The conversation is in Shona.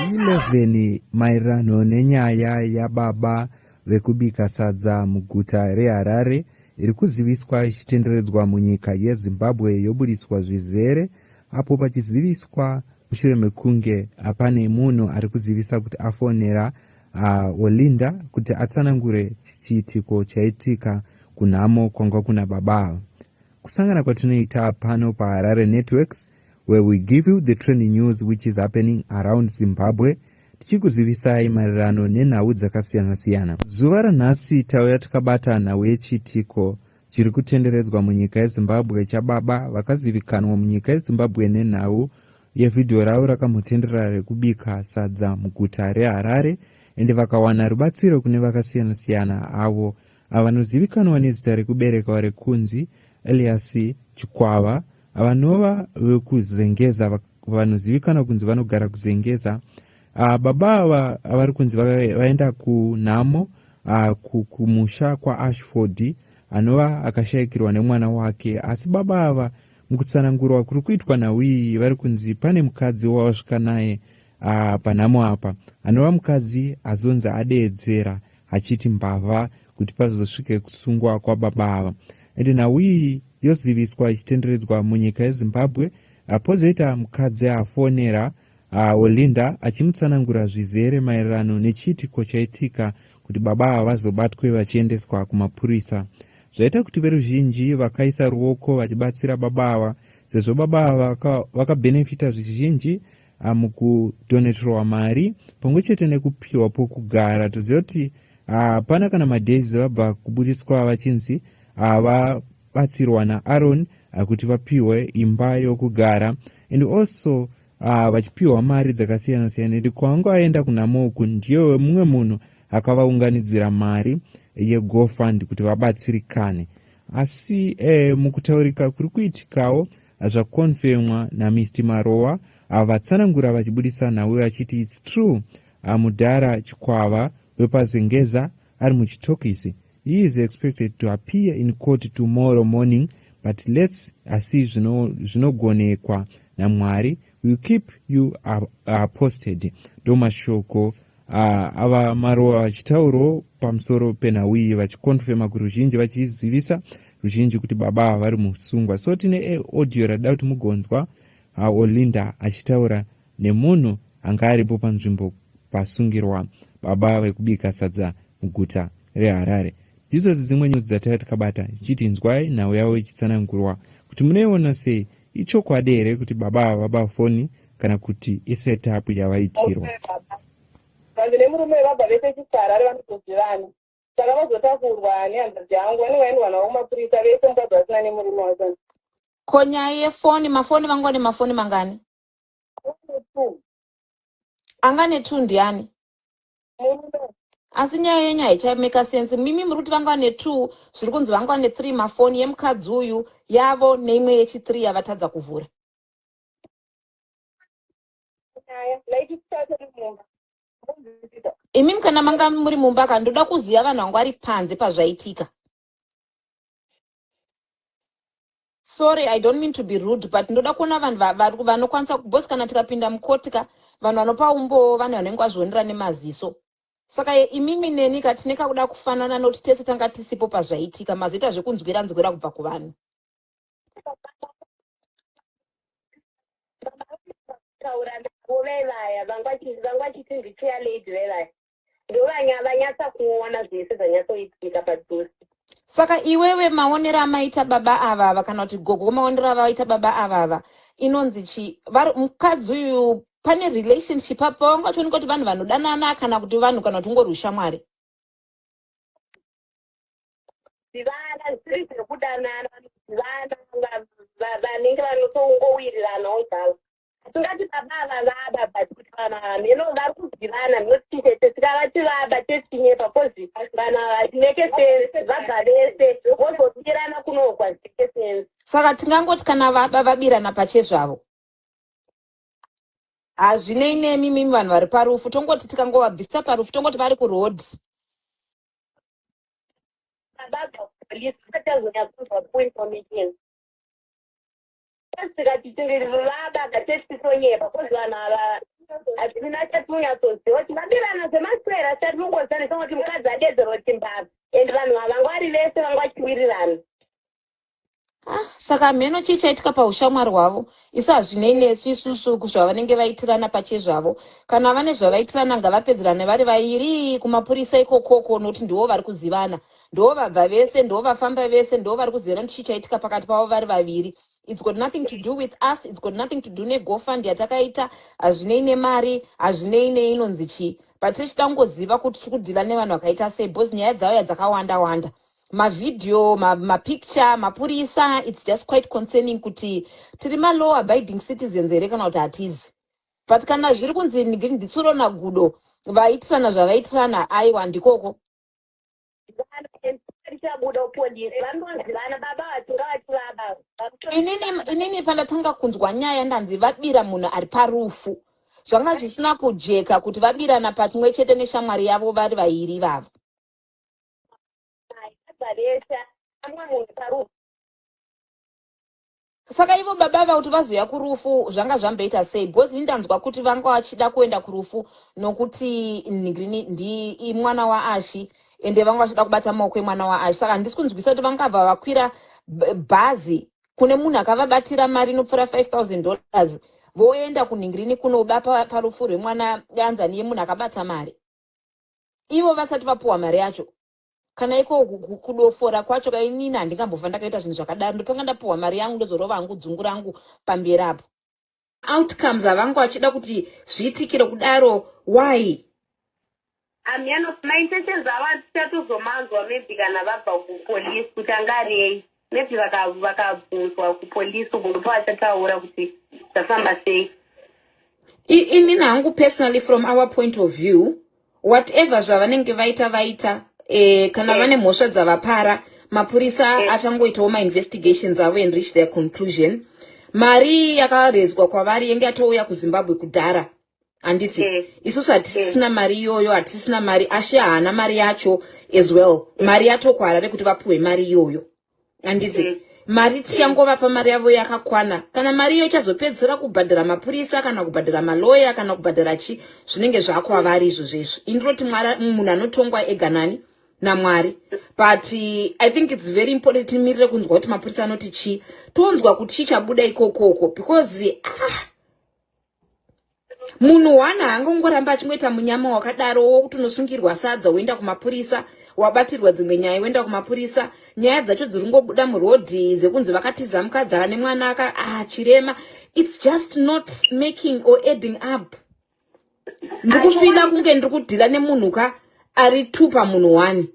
V11 maererano nenyaya yababa vekubika sadza muguta reHarare iri kuziviswa ichitenderedzwa munyika yeZimbabwe yoburitswa zvizere apo pachiziviswa mushure mekunge pane munhu ari kuzivisa kuti afonera Olinda kuti atsanangure chiitiko chaitika kunhamo kwanga kuna baba ava. Kusangana kwatinoita pano paHarare Networks where we give you the trending news which is happening around Zimbabwe tichikuzivisai maererano nenhau dzakasiyana-siyana. Zuva ranhasi tauya takabata nhau yechiitiko chiri kutenderedzwa munyika yeZimbabwe chababa vakazivikanwa munyika yeZimbabwe nenhau yevhidhiyo ravo rakambotenderera rekubika sadza muguta reHarare ende vakawana rubatsiro kune vakasiyana-siyana avo vanozivikanwa nezita rekuberekwa rekunzi Elias Chikwava vanova vekuzengeza vanozivikanwa kunzi vanogara kuzengeza. Baba ava vari kunzi vaenda kunhamo kumusha kwaAshford anova akashayikirwa nemwana wake asi baba ava mukutsanangurwa kuri kuitwa nhau iyi vari kunzi pane mukadzi wavasvika naye panhamo apa anova mukadzi azonzi adeedzera achiti mbavha kuti pazosvike kusungwa kwababa ava ende nhau iyi yoziviswa ichitenderedzwa munyika yeZimbabwe pozoita mukadzi afonera Olinda achimutsanangura zvizere maererano nechiitiko chaitika kuti baba ava vazobatwe vachiendeswa kumapurisa zvaita kuti veruzhinji vakaisa ruoko vachibatsira baba ava sezvo baba ava vakabhenefita zvizhinji mukudoneterwa mari pamwe chete nekupiwa pokugara. Toziva kuti hapana kana madays vabva kubudiswa vachinzi vabatsirwa naAron kuti vapiwe imba yokugara and also vachipiwa mari dzakasiyana siyana and kwavanga vaenda kunhamo uku ndiye mumwe munhu akavaunganidzira mari yegofund kuti vabatsirikane. Asi mukutaurika kuri kuitikawo zvakonfemwa naMr Marowa vatsanangura vachibudisa nhau vachiti it's true, mudhara Chikwava wepaZengeza ari muchitokisi. He is expected to appear in court tomorrow morning, but let's asi zvinogonekwa naMwari. We keep you posted. Ndo mashoko ava Marowa vachitaurawo pamusoro penhau iyi vachikonfema kuruzhinji vachizivisa ruzhinji kuti baba ava vari musungwa. So tine audio rada kuti mugonzwa Olinda achitaura nemunhu anga aripo panzvimbo pasungirwa baba vekubika sadza muguta reHarare. Ndidzo dzimwe news dzataiva takabata ichiti inzwai nhau yavo ichitsanangurwa kuti munoiona sei. Ichokwadi here kuti baba ava vaba foni kana kuti isetup yavaitirwa? Vanhu nemurume vabva vese chiSarare vanotozivana saka vazotakurwa nehanzvadzi yangu vanenge vaendwa navo kumapurisa vese mukadzi vasina nemurume wacho. Ko nyaya yefoni, mafoni vanga nemafoni mangani? Two. Anga ne2 ndiani? Murume. Asi nyaya yenyu haichameka sense. Mimi muri kuti vanga ne2, zviri kunzi vanga ne3 mafoni yemukadzi uyu, yavo neimwe yechi3 yavatadza kuvhura. Nyaya like tichatori mumba. Imimi kana manga muri mumba ka, ndoda kuziva vanhu vanga vari panze pazvaitika. Sorry, I don't mean to be rude, but ndoda kuona vanhu vanokwanisa because kana tikapinda mukoti ka, vanhu vanopa umbowo vanhu vanenge vazvionera nemaziso. Saka imimi neni ka tine kakuda kufanana nokuti tese tanga tisipo pazvaitika, mazoita zvekunzwira nzwira kubva kuvanhu. Taura navo vevaya vanga vachiti ndichair lady vevaya ndovanya vanyatsa kuona zvese zvanyatsoitika padhuze. Saka iwewe maonero amaita baba avava kana kuti gogo maonero avaita baba avava inonzi chi mukadzi uyu pane relationship apo vanga vachioneka kuti vanhu vanodanana kana kuti vanhu kana kuti ungori ushamwari? Zivana zvisiri zvekudanana, vanozivana vanenge vanotongowiriranawo zvavo. Hatingati baba ava vaba, but kuti vanhu ava mheno vari kuzivana noti chete tikavati vaba techinyepa cause vanhu ava hazvimeke sense vabva vese vozobirana kunogwa zvimeke sense. Saka tingangoti kana vaba vabirana pachezvavo hazvinei nemi mimi vanhu vari parufu, tongoti tikangovabvisa parufu tongoti vari kuroad. Baba police vachazonyatsonzwa information. Tikati vaba katesisonyepa 'cause vanhu ava hatina chatinonyatsoziva kuti vabirana zvemaswera. Chatinongoziva ndechekuti mukadzi adedzerwa kuti mbavha, and vanhu ava vanga vari vese, vanga vachiwirirana. Ah, saka mheno chii chaitika paushamwari hwavo. Isu hazvinei nesu isusu zvavanenge vaitirana pachezvavo. Kana vane zvavaitirana, ngavapedzerane vari vairi kumapurisa ikokoko, nokuti ndivo vari kuzivana, ndo vabva vese, ndo vafamba vese, ndo vari kuzivana kuti chii chaitika pakati pavo vari vaviri. It's got nothing to do with us. It's got nothing to do neGoFund yatakaita. Hazvinei nemari, hazvinei neinonzi chii, but tichida kungoziva kuti tiri kudhila nevanhu vakaita sei, because nyaya dzauya dzakawanda wanda, mavhidhiyo, mapicture, mapurisa. It's just quite concerning kuti tiri malaw abiding citizens here kana kuti hatizi. But kana zviri kunzi nditsuro nagudo vaitirana zvavaitirana, aiwa, ndikoko. Richabuda kupolisi, vanonzivana baba vachinga vachivaba. Inini pandatanga kunzwa nyaya, ndanzi vabira munhu ari parufu, zvanga zvisina kujeka kuti vabirana pamwe chete neshamwari yavo vari vairi vavo. Vese amwe munhu parufu. Saka ivo baba va kuti vazoya kurufu zvanga zvamboita sei? Because ini ndanzwa kuti vanga vachida kuenda kurufu nokuti nhingirini ndi mwana waAshi, ende vanga vachida kubata maoko emwana waAshi. Saka handisi kunzwisa kuti vangabva vakwira bhazi kune munhu akavabatira mari inopfuura $5000, voenda kunhingirini kunoba parufu rwemwana anzani yemunhu akabata mari, ivo vasati vapuhwa mari yacho. Kana iko kudofora kwacho kainini, handingambofa ndakaita zvinhu zvakadaro. Ndotanga ndapuhwa mari yangu, ndozorova hangu dzungu rangu pamberi apo. Outcomes avanga vachida kuti zviitikire kudaro, why? Amiyano maintentions avo tichatozomanzwa maybe kana vabva kupolisi kuti angarei. Maybe vakabvunzwa kupolisi uko, ndipo vachataura kuti zvafamba sei. Inini hangu personally, from our point of view, whatever zvavanenge vaita, vaita. Kana vane mhosva dzavapara, mapurisa achangoitawo mainvestigations avo and reach their conclusion. Mari yakarezwa kwavari yenge yatouya kuZimbabwe kudhara, handiti? Isusu hatisisina mari iyoyo, hatisisina mari. Ashe haana mari yacho as well. Mari yatokuHarare kuti vapuhwe mari iyoyo, handiti? Mari tichangovapa mari yavo yakakwana. Kana mari iyo ichazopedzisira kubhadhara mapurisa kana kubhadhara maloya kana kubhadhara chi, zvinenge zvakwavari izvo zvezvo. Indinoti munhu anotongwa ega nani? NaMwari. But I think it's very important timirire kunzwa kuti mapurisa anoti chii, tonzwa kuti chii chabuda ikokoko, because ah, munhu one haangongoramba achingoita munyama wakadaro wokuti unosungirwa sadza, woenda kumapurisa, wabatirwa dzimwe nyaya, woenda kumapurisa. Nyaya dzacho dziri kungobuda murodhi dzekunzi vakatiza mukadzi ane mwana aka, ah, chirema. It's just not making or adding up. Ndiri kufeela kunge ndiri kudhila nemunhu ka ari two pamunhu one.